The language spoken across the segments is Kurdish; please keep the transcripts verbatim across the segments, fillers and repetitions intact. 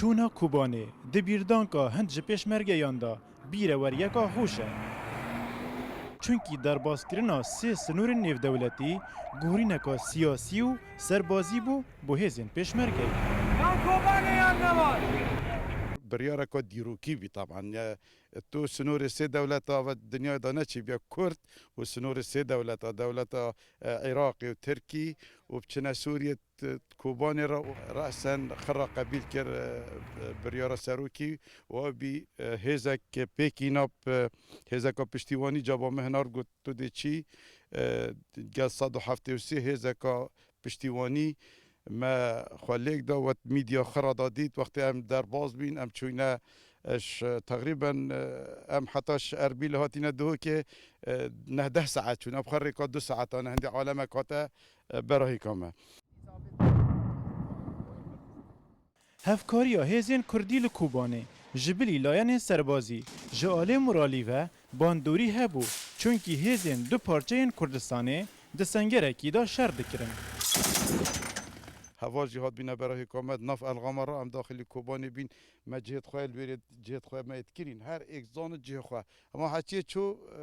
Çûna Kobanê di bîrdanka hin ji pêşmergeyan de bîreweriyeka xweş e. Çunkî derbaskirina sê sinorên nêvdewletî guhorîneka siyasî û serbazî bû bo hêzên pêşmergeyê. Yan Kobanê yan Nevan! Biryareka dîrokî bî taban. E, tu sinorê sê dewleta ve dinyayê de neçî bîye Kurd û sinorê sê dewleta, dewleta, e, Iraqê û Tirkî û biçine Sûriyê, t-, Kobanê re û resen xira qebîl kir, e, e, biryara serokî û ew bî, e, hêzek pêkîna, e, hêzeka piştîwanî caba me hinar got tu dê çî, e, gel sed û heftê û sê hêzeka piştîwanî me xwe lêk da, wet mîdya xira da dît, wextê em derbas bîn, em çûyne, e, ji, teqrîben, e, em heta ji Erbîlê hatîne Duhokê, e, neh deh saet çûn, em xwe rêka du saetan e, hindê alemek hate, e, berahîka me. Hevkariya hêzên Kurdî li Kobanê ji bilî layenên serbazî ji alê moralî ve bandorî hebû, çunkî hêzên du parçeyên Kurdistanê di sengerekî de şer dikirin. Heval jî hat bîne berahîka me di nav Elxama re, em daxilî Kobanê bîn, me cihêt xwe li wêrê cihêt xwe me êt kirîn. Her êk zanit cihê xwe. Hema heçiyê çû, e,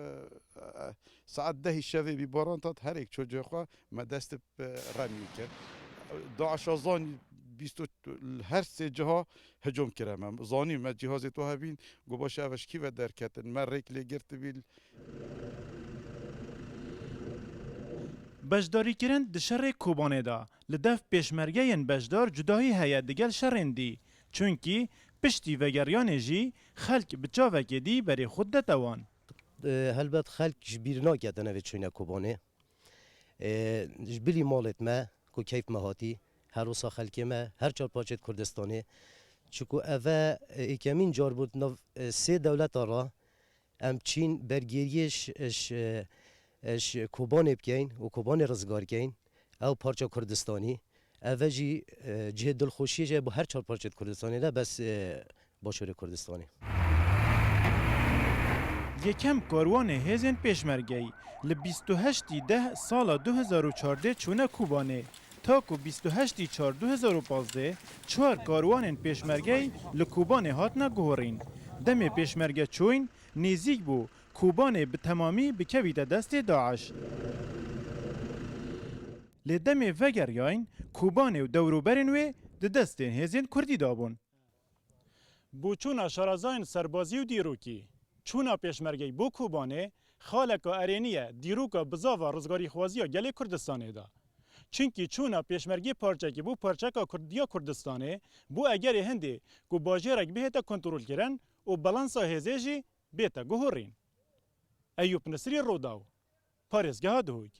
e, saet dehî şevê bî baran tat, her êk çû cihê xwe, me dest bi remî kir. DAIŞa zanî bîst û, her sê ciha hicûm kire me. Zanî me cîhazê to hebîn, got baş ev ji kî ve derketin. Me rêk lê girtibî. Beşdarîkirin di şerê Kobanê de li dev pêşmergeyên beşdar cudahî heye digel şerên dî. Çunkî piştî vegeriyanê jî xelk bi çavekê dî berê xwe didete wan. E, helbet xelk ji bîr naketin evê çûyne Kobanê. E, ji bilî malêt me ku keyf me hatî, her wisa xelkê me, her çar parçeyê Kurdistanê. Çiku eve, e, êkemîn car bû di nav, e, sê dewleta re em çîn bergêriyê ji, ji, e, ji Kobanê bikeyn û Kobanê rizgar keyn. Ew parça Kurdistanî. Eve jî, e, cihê dilxweşiyê jî bo her çar parçeyê Kurdistanê ne bes, e, Başûrê Kurdistanê. Yekem karwanê hêzên pêşmergeyî li bîst û heştî deh sala du hezar û çardeh çûne Kobanê. Ta ku bîst û heştî çar du hezar û pazdeh çar karwanên pêşmergeyî li Kobanê hatine guhorîn. Demê pêşmerge çûyn, nêzîk bû Kobanê bi temamî bikevîte destê DAIŞ. Lê demê vegeriyayîn, Kobanê û dewroberên wê di destên hêzên Kurdî de bûn. Boçûna şarazayên serbazî û dîrokî, çûna pêşmergeyî bo Kobanê, xaleka erênî ye dîroka bizava rizgarîxwaziya gelê Kurdistanê de. Çunkî çûna pêşmergê parçekî bo parçeka Kurdiya Kurdistanê, bo egerê hindê ku bajêrek bihête kontrolkirin û balansa hêzê jî bête guhorîn. Eyûp Nisrî, Rodaw, parêzgeha Duhok.